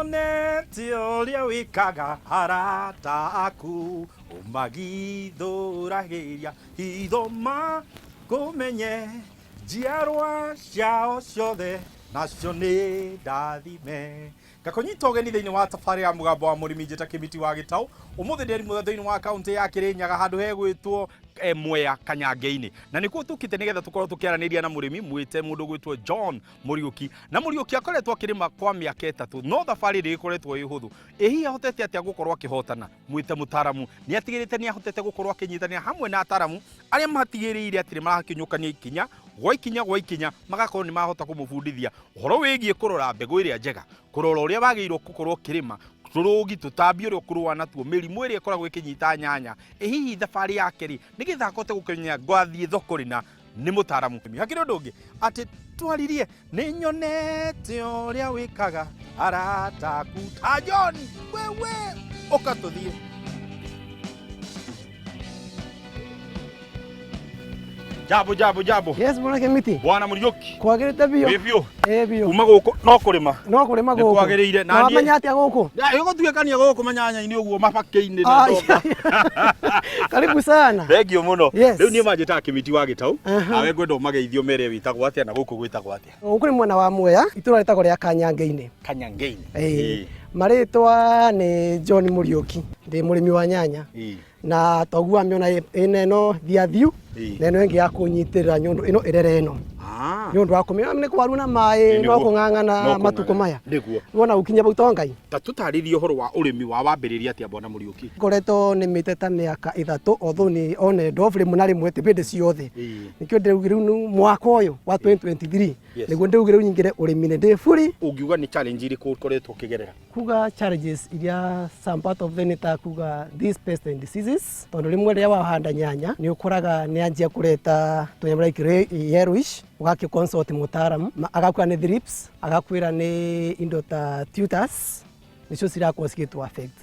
Nĩnyonete ũrĩa wĩkaga arata aku, ũmagithũragĩria hitho makũmenye, njiarwa ciao ciothe nacio nĩ ndathime. Ngakũnyita ũgeni thĩinĩ wa tabarĩra ya Mũgambo wa Mũrĩmi. Njĩta Kĩmiti wa Gĩtaũ. Ũmũthĩ ndĩ mũthenya thĩinĩ wa kaũntĩ ya Kĩrĩnyaga, handũ hegwĩtwo Mwea Kanyange-inĩ, na nĩkuo tũkĩte nĩgetha tũkorwo tũkĩaranĩria na mũrĩmi mwĩte mũndũ gwĩtwo John Mũriũki. Na Mũriũki akoretwo akĩrĩma kwa mĩaka 3, no thabarĩ ndĩgĩkoretwo ĩ hũthũ. Ĩ hihi ahotete atĩa gũkorwo akĩhotana? Mwĩte mũtaramu nĩ atigĩrĩte nĩ ahotete gũkorwo akĩnyitanĩra hamwe na ataramu arĩa matigĩrĩire atĩ nĩ marakĩnyũkania ikinya gwa ikinya gwa ikinya, magakorwo nĩ mahota kũmũbundithia ũhoro wĩgiĩ kũrora mbegũ ĩrĩa njega, kũrora ũrĩa wagĩrĩirwo gũkorwo ũkĩrĩma, tũrũgi, tũtambi ũrĩa ũkũrũa natuo, mĩrimũ ĩrĩa ĩkoragwo ĩkĩnyita nyanya. Ĩ hihi thabarĩ yake rĩ, nĩgetha ahote gũkinya gwathiĩ thoko rĩ, na nĩ mũtaramu. Hakĩrĩ ũndũ ũngĩ atĩ twaririe. Nĩ nyonete ũrĩa wĩkaga arata aku ta John, wewe ũka tũthiĩ. Jambo, jambo, jambo. Yes, bwana Kemiti. Bwana Mũriũki. Kwagĩrĩte biũ. Wĩ biũ? Ĩ biũ. Kuma gũkũ no kũrĩma? No kũrĩma Nĩ gũkũ. kwagĩrĩire. Na wamenya atĩa gũkũ? Ĩgũtuĩkania gũkũ manyanya-inĩ ũguo, mabakĩ-inĩ na ndonga. Karibu sana. Thengiũ mũno. Yes. Rĩu niĩ manjĩtaga Kĩmiti wa Gĩtau. Nawe ngwenda ũmageithio mere wĩtagwo atĩa na gũkũ gwĩtagwo atĩa. Gũkũ nĩ mwena wa Mwea, itũra rĩtagwo rĩa Kanyange-inĩ. Kanyange-inĩ. Ĩĩ. Marĩtwa nĩ John Mũriũki. Ndĩ mũrĩmi wa nyanya. Na toguo amĩona ĩna ĩno thiathiu na ĩno ĩngĩ ya kũnyitĩrĩra nyũndũ ĩno ĩrere ĩno. Nĩ ũndũ wa kũmĩona nĩ kwaru na maĩ, no kũng'ang'ana No matukũ kũng'ang'ana. maya. Nĩguo. Wona gũkinya bau to Ngai. Ta tũtarĩrie ũhoro wa ũrĩmi wa wambĩrĩria atĩa, bwana Mũriũki? Ngoretwo nĩmĩte ta mĩaka 3, although nĩ on and off rĩmwe na rĩmwe, ti hĩndĩ ciothe. Nĩkĩo ndĩraugire rĩu nĩ mwaka ũyũ wa 2023 nĩguo ndĩraugire rĩu nyingĩre ũrĩmi-inĩ ndĩ fully. Ũngiuga nĩ challenge irĩkũ ũkoretwo ũkĩgerera? Kuga challenges iria some part of them nĩ ta kuga these pests and diseases, tondũ rĩmwe rĩrĩa wahanda nyanya nĩ ũkoraga nĩ anjia kũreta tũnyamũ like yellowish, ũgakĩ consult mũtaaramu, agakwĩra nĩ thrips, agakwĩra nĩ indo ta tutors nĩcio cirakorwo cigĩtũ affect.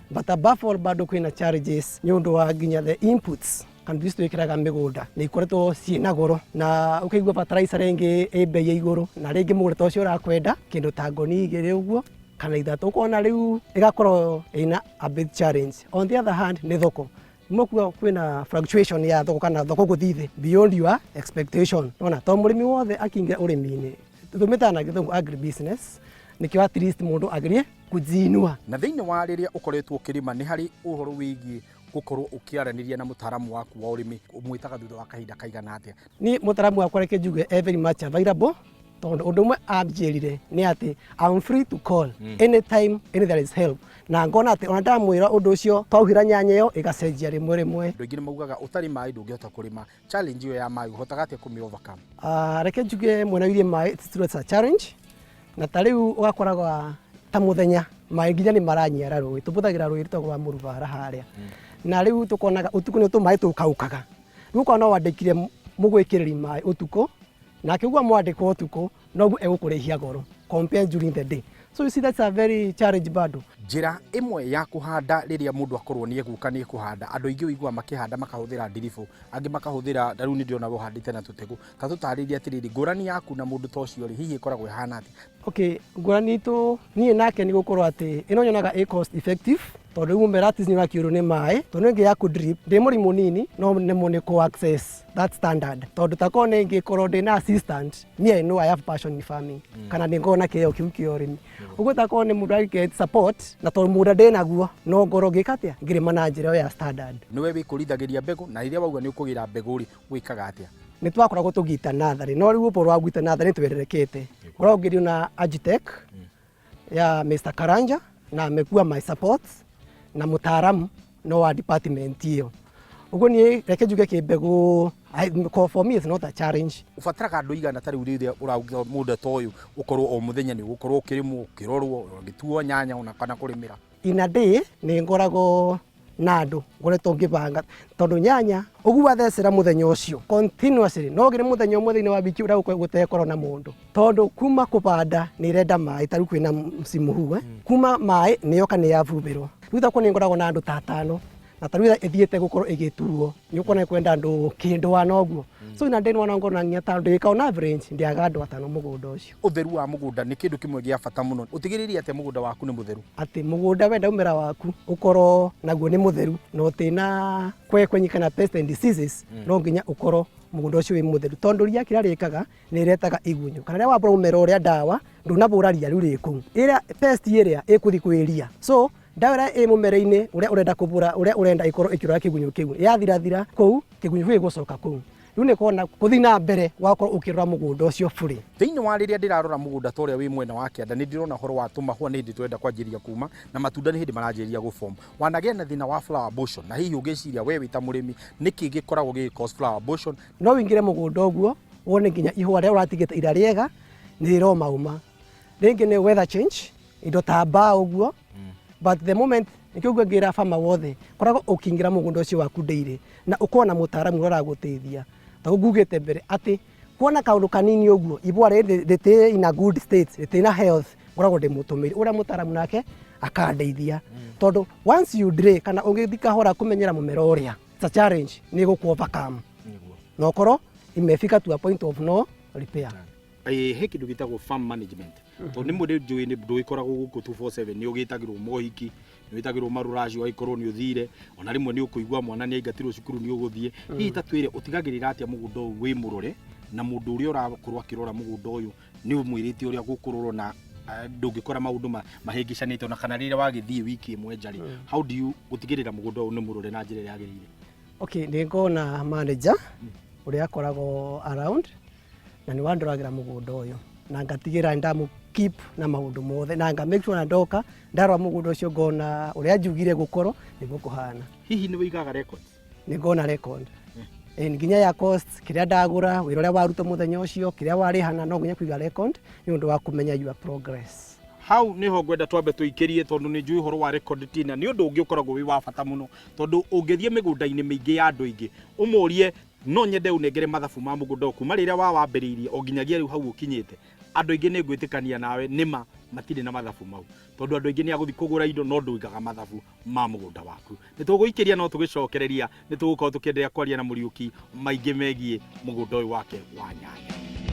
But above all, bado kwĩna challenges nĩ ũndũ wa nginya the inputs kana indo ici twĩkĩraga mĩgũnda nĩ ikoretwo ciĩna goro, na ũkaigua fertilizer rĩngĩ ĩ bei ya igũrũ, na rĩngĩ mũgũnda ta ũcio ũrakwenda kĩndũ ta ngoni 2 ũguo kana 3, ũkona rĩu ĩgakorwo ĩna a big challenge. On the other hand, nĩ thoko. Nĩkuga kwĩna fluctuation ya thoko kana thoko gũthiĩ thĩ beyond your expectation. Ona to mũrĩmi wothe akĩingĩra ũrĩmi-inĩ, tũmĩtaga na Gĩthũngũ agri business, nĩkĩo at least mũndũ agerie kujiinua. Na thĩinĩ wa rĩrĩa ũkoretwo ũkĩrĩma, nĩ harĩ ũhoro wĩgiĩ gũkorwo ũkĩaranĩria na mũtaaramu waku wa ũrĩmi? Ũmwĩtaga thutha wa kahinda kaigana atĩa? Niĩ mũtaaramu wakwa reke njuge e very much available, tondũ ũndũ ũmwe anjĩrire nĩ atĩ I'm free to call anytime any there is help, na ngona atĩ ona ndamwĩra ũndũ ũcio twauhĩra nyanya ĩyo ĩgacenjia rĩmwe rĩmwe. Andũ aingĩ nĩ maugaga ũtarĩ maĩ ndũngĩhota kũrĩma. Challenge ĩyo ya maĩ ũhotaga atĩa kũmĩ overcome? Ah, reke njuge mwena wĩgiĩ maĩ, it's still a challenge, na ta rĩu ũgakoraga ta mũthenya maĩ nginya nĩ maranyiara rũĩ. Tũbũthagĩra rũĩ rwĩtagwo rwa Mũrubara harĩa, na rĩu tũkonaga ũtukũ nĩ tũmaĩ tũkaũkaga. Rĩu ũkona no wandĩkire mũgwĩkĩrĩri maĩ ũtukũ, nake ũguo mwandĩkwo ũtukũ noguo egũkũrĩhia goro compare during the day. So you see, that's a very challenge bado. Njĩra ĩmwe ya kũhanda rĩrĩa mũndũ akorwo nĩ egũka nĩ ekũhanda, andũ aingĩ ũiguaga makĩhanda makahũthĩra ndiribũ, angĩ makahũthĩra, ta rĩu nĩ ndĩrona we ũhandĩte na tũtegũ. Ta tũtarĩrie atĩrĩrĩ, ngũrani yaku na mũndũ ta ũcio rĩ, hihi ĩkoragwo ĩhana atĩa? Okay, ngũrani itũ niĩ nake nĩ gũkorwo atĩ ĩno nyonaga ĩ cost effective, tondũ rĩu mũmera at least nĩ ũrakiũrwo nĩ maĩ, tondũ ĩngĩ ya kũ drip ndĩ mũrĩmi mũnini no nemwo nĩ kũ access that standard, tondũ takorwo nĩ ingĩkorwo ndĩ na assistant. Me, I know I have passion in farming, kana nĩ ngorwo na kĩheo kĩu kĩa ũrĩmi ũguo, takorwo nĩ mũndũ agĩ get support, na tondũ mũgũnda ndĩ naguo no ngorwo ngĩka atĩa, ngĩrĩma na njĩra ĩyo ya standard. Nĩwe wĩkũrithagĩria mbegũ? Na rĩrĩa wauga nĩ ũkũgĩra mbegũ rĩ, wĩkaga atĩa? Nĩ twakoragwo tũgĩita natharĩ, no rĩu ũhoro wa gwita natharĩ nĩ twererekete, ngoragwo ngĩrio na Agitech ya Mr. Karanja, na amekuwa my support na mũtaaramu no wa department ĩyo. Ũguo niĩ reke njuge kĩmbegũ, for me it's not a challenge. Ũbataraga andũ igana ta rĩu rĩrĩa ũrauga mũndũ ta ũyũ ũkorwo o mũthenya nĩ ũgũkorwo ũkĩrĩmwo, ũkĩrorwo, ũgĩtuo nyanya ona kana kũrĩmĩra? In a day nĩ ngoragwo na andũ ngoretwo ngĩbanga, tondũ nyanya ũguo wathecera mũthenya ũcio continuously, no gĩrĩ mũthenya ũmwe thĩinĩ wa wiki ũrĩa gũtekorwo na mũndũ, tondũ kuma kũbanda nĩ irenda maĩ. Ta rĩu kwĩna msimu huu, kuma maĩ nĩ yoka nĩ yabubĩrwo. Rĩu takwo nĩ ngoragwo na andũ ta atano na Na tarĩu ĩthiĩte gũkorwo ĩgĩtuo, nĩ ũkuona nĩ kwenda andũ kĩndũ wana ũguo. So ina ndĩ wana ngona nginya ta ndĩka on average ndĩaga andũ atano mũgũnda ũcio. Ũtheru wa mũgũnda nĩ kĩndũ kĩmwe gĩa bata mũno. Ũtigĩrĩire atĩa mũgũnda waku nĩ mũtheru? Atĩ mũgũnda wenda mũmera waku ũkorwo naguo nĩ mũtheru na ũtĩna kwekwenyikana pest and diseases, no nginya ũkorwo mũgũnda ũcio wĩ mũtheru, tondũ ria kĩrĩa rĩkaga nĩ rĩretaga igunyũ, kana rĩrĩa wabũra mũmera ũrĩa ndawa ndũnabũra ria rĩu rĩ kũu, ĩrĩa pest ĩrĩa ĩkũthiĩ kwĩ ria. So ndawa ĩrĩa ĩ mũmera-inĩ ũrĩa ũrenda kũbũra, ũrĩa ũrenda ĩkorwo ĩkĩũraga kĩgunyũ kĩu, yathirathira kũu, kĩgunyũ kĩu gĩgũcoka kũu. Rĩu nĩ kuona gũthiĩ na mbere gwakorwo ũkĩrora mũgũnda ũcio burĩ. Thĩinĩ wa rĩrĩa ndĩrarora mũgũnda ta ũrĩa wĩ mwena wa kĩanda, nĩ ndĩrona ũhoro wa tũmahũa nĩ hĩndĩ tũrenda kwanjĩrĩria kuma na matunda nĩ hĩndĩ maranjĩrĩria gũform. Wanagĩa na thĩna wa flower abortion, na hihi ũngĩciria we wĩ ta mũrĩmi nĩkĩ gĩkoragwo gĩgĩ cause flower abortion? No ũingĩre mũgũnda ũguo wone nginya ihũa rĩrĩa ũratigĩte ira rĩega nĩ rĩromauma. Rĩngĩ nĩ weather change, indo ta mbaa ũguo, but the moment nĩkĩo ũguo ngĩra farmer wothe koragwo ũkĩingĩra mũgũnda ũcio waku daily na ũkorwo na mũtaaramu ũrĩa ũragũteithia. Ta ũguo ngugĩte mbere atĩ kuona kaũndũ kanini ũguo ibũa rĩrĩ rĩtĩ in a good state, rĩtĩ na health, ngoragwo ndĩmũtũmĩire ũrĩa mũtaaramu nake akandeithia, tondũ once you delay kana ũngĩthiĩ kahora kũmenyera mũmera ũrĩa, it's a challenge, nĩ gũkũ overcome na ũkorwo imefika to a point of no repair. He kĩndũ gĩtagwo farm management, tondũ nĩ mũndũ njũĩ nĩ ndũgĩkoragwo gũkũ 247, nĩ ũgĩtagĩrwo mohiki, nĩ wĩtagĩrwo marũracio, ũgagĩkorwo nĩ ũthire, ona rĩmwe nĩ ũkũigua mwana nĩ aingatirwo cukuru nĩ ũgũthiĩ. Hihi ta twĩre, ũtigagĩrĩra atĩa mũgũnda ũyũ wĩ mũrore, na mũndũ ũrĩa ũrakorwo akĩrora mũgũnda ũyũ nĩ ũmwĩrĩte ũrĩa gũkũrorwo na ndũngĩkora maũndũ mahĩngĩcanĩte, ona kana rĩrĩa wagĩthiĩ wiki ĩmwe nja rĩ, how do you gũtigĩrĩra mũgũnda ũyũ nĩ mũrore na njĩra ĩrĩa yagĩrĩire? Okay, nĩ ngona manager ũrĩa akoragwo around na nĩ wandoragĩra mũgũnda ũyũ, na ngatigĩra ndamũ keep na maũndũ mothe, na nga make sure na ndoka ndarora mũgũnda ũcio ngona ũrĩa njugire gũkorwo nĩguo kũhana. Hihi nĩ wĩigaga records? Nĩ ngona record. Ĩĩ, nginya ya cost, kĩrĩa ndagũra, wĩra ũrĩa warutwo mũthenya ũcio, kĩrĩa warĩhana, no nginya kũiga record nĩ ũndũ wa kũmenya your progress. Hau niho ngwenda twambe tũikĩrie, tondũ nĩ njũĩ ũhoro wa record tina nĩ ũndũ ũngĩ ũkoragwo wĩ wa bata mũno, tondũ ũngĩthiĩ mĩgũnda-inĩ mĩingĩ ya andũ aingĩ ũmũrie, "No nyende ũnengere mathabu ma mũgũnda ũyũ kuma rĩrĩa wa wambĩrĩirie o nginyagia rĩu hau ũkinyĩte," andũ aingĩ nĩ ngwĩtĩkania nawe nĩma matirĩ na mathabu mau, tondũ andũ aingĩ nĩ agũthiĩ kũgũra indo no ndũigaga mathabu ma mũgũnda waku. Nĩ tũgũikĩria no tũgĩcokereria nĩ tũgũkorwo tũkĩenderea kwaria na Mũriũki maingĩ megiĩ mũgũnda ũyũ wake wa nyanya.